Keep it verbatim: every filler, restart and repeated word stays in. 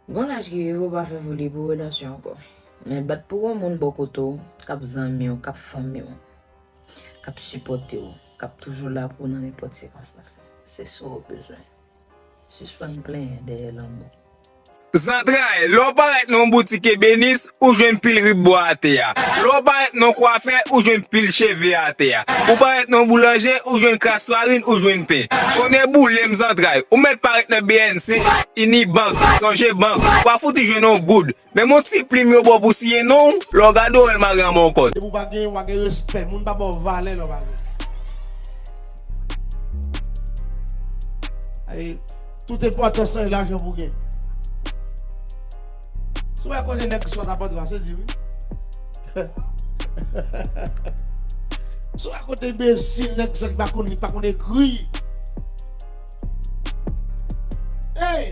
Gon laj ki rive, ou pa fè vole pou relasyon ankò. Men bat pou gon moun bò kote w, k ap zanmi w, k ap fanmi w, k ap sipòte w, k ap toujou la pou w nan nenpòt sikonstans. Se sa w bezwen. Sispann plenyen dèyè lanmou. Zantray, lè w parèt nan yon boutik ebenis, ou jwenn pil ribwa atè a. Lè w parèt nan yon kwafè, ou jwenn pil cheve atè a. Ou parèt nan yon boulanje, ou jwenn kras farin, ou jwenn pen. Tonnè boule m zantray, ou mèt parèt nan B N C, Unibank, Songebank, ou pa fouti jwenn yon goud. Menm yon ti plim yo ba w pou siyen non w, lè w gade w wè l mare anba yon kòd. Depi w pa genyen, w pa gen respè. Moun pa ba w valè lè w pa gen. Ay, tout enpòtans lan e lajan pou gen. Si w wè kote nèg sòt ap antre a, sezi wi. Si w wè kote enbesil nèg sòt ki pa konn li, pa konn ekri. Hey!